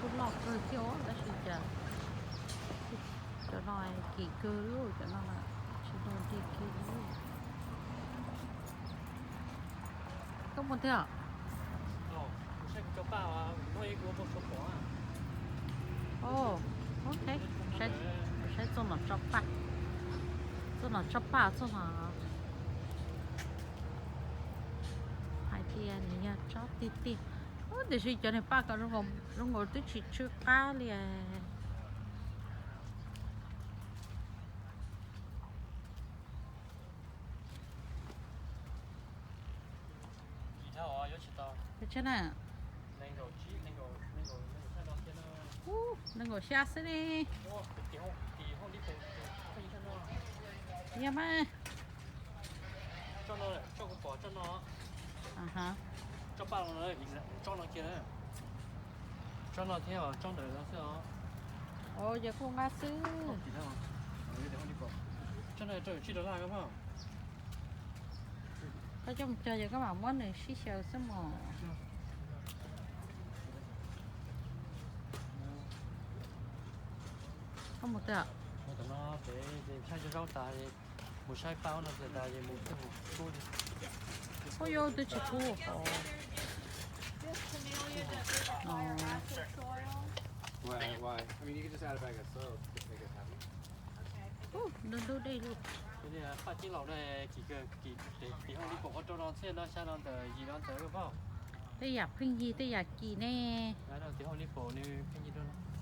Kuj loj kawg thiab os, tab sis cas cov no kim kawg li, cov no tsis loj nrig kiag li. Koj mus tiag? Ov, ok, saib txoj no tso paj, txoj no tso paj, txoj no hais tias nws yog tsob tiag tiag. Tiam sis cov niag paj ko zoo nkaus twb tsis tsw qab li. Ua tsaug na. Nees nkaum xya xwb ne. Yog mas. Tsob no, tsob kuv pom tsob no. Tsob paj no, tsob no kiag na. Tsob no thiab tsob ntawd no xwb os. Yog kuj nqa xwb. Tsob no rau tsib dollar. Koj coj mus cog yog koj mam muab nws sib xyaw xwb mos. Koj mus twg? Mus tom no pem ces saib cov zaub tas, mus saib paj no tas ces mus twb mus kub li. Ua yog twb tsis kub hov. Ntub ntub dej li. Paj cib laus no, tim Home Depot ua rau no xwb no, xya no ntawm yim no ntawd paub. Tej yam pheej yig tej yam kim ne. Tim Home Depot nws pheej yig rau no.